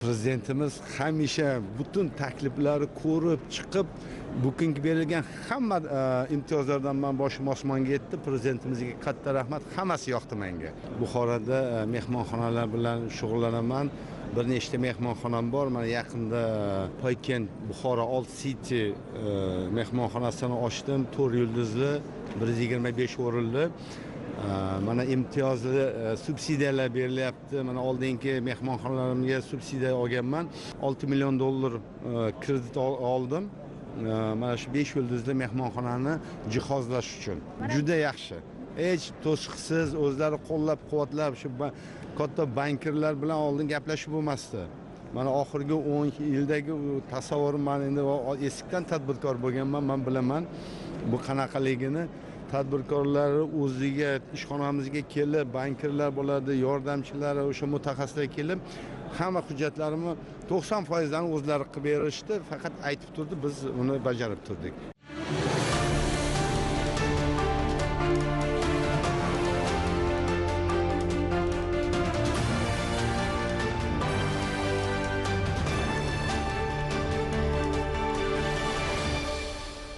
Prezidentimiz hamisha butun takliflarni ko'rib chiqib, bugungi berilgan hamma imtiyozlardan man boshim osmonga yetdi. Prezidentimizga katta rahmat, hammasi yoqdi menga. Buxoroda mehmonxonalar bilan shug'ullanaman. Bir nechta mehmonxonam bor. Mana yaqinda Poykent Buxoro Old City mehmonxonasini ochdim. 4 yulduzli, 125 o'rinli. Mana imtiyozli subsidiyalar berilyapti. Mana oldingi mehmonxonalarimga subsidiya olganman. 6 million dollar kredit oldim. Mana shu 5 yulduzli mehmonxonani jihozlash uchun. Juda yaxshi. Hech to'siqsiz o'zlari qo'llab-quvvatlab, shu katta bankirlar bilan oldin gaplashib bo'lmasdi. Mana oxirgi 10 yildagi tasavvurim, man endi eskiden tadbirkor bo'lganman, man bilaman bu qanaqaligini. Tadbirkorlar o'ziga ishxonamizga kelib, bankirlar bo'ladi, yordamchilari, o'sha mutaxassislar kelib, hamma hujjatlarimni 90% o'zlari qilib berishdi, faqat aytib turdi, biz uni bajarib turdik.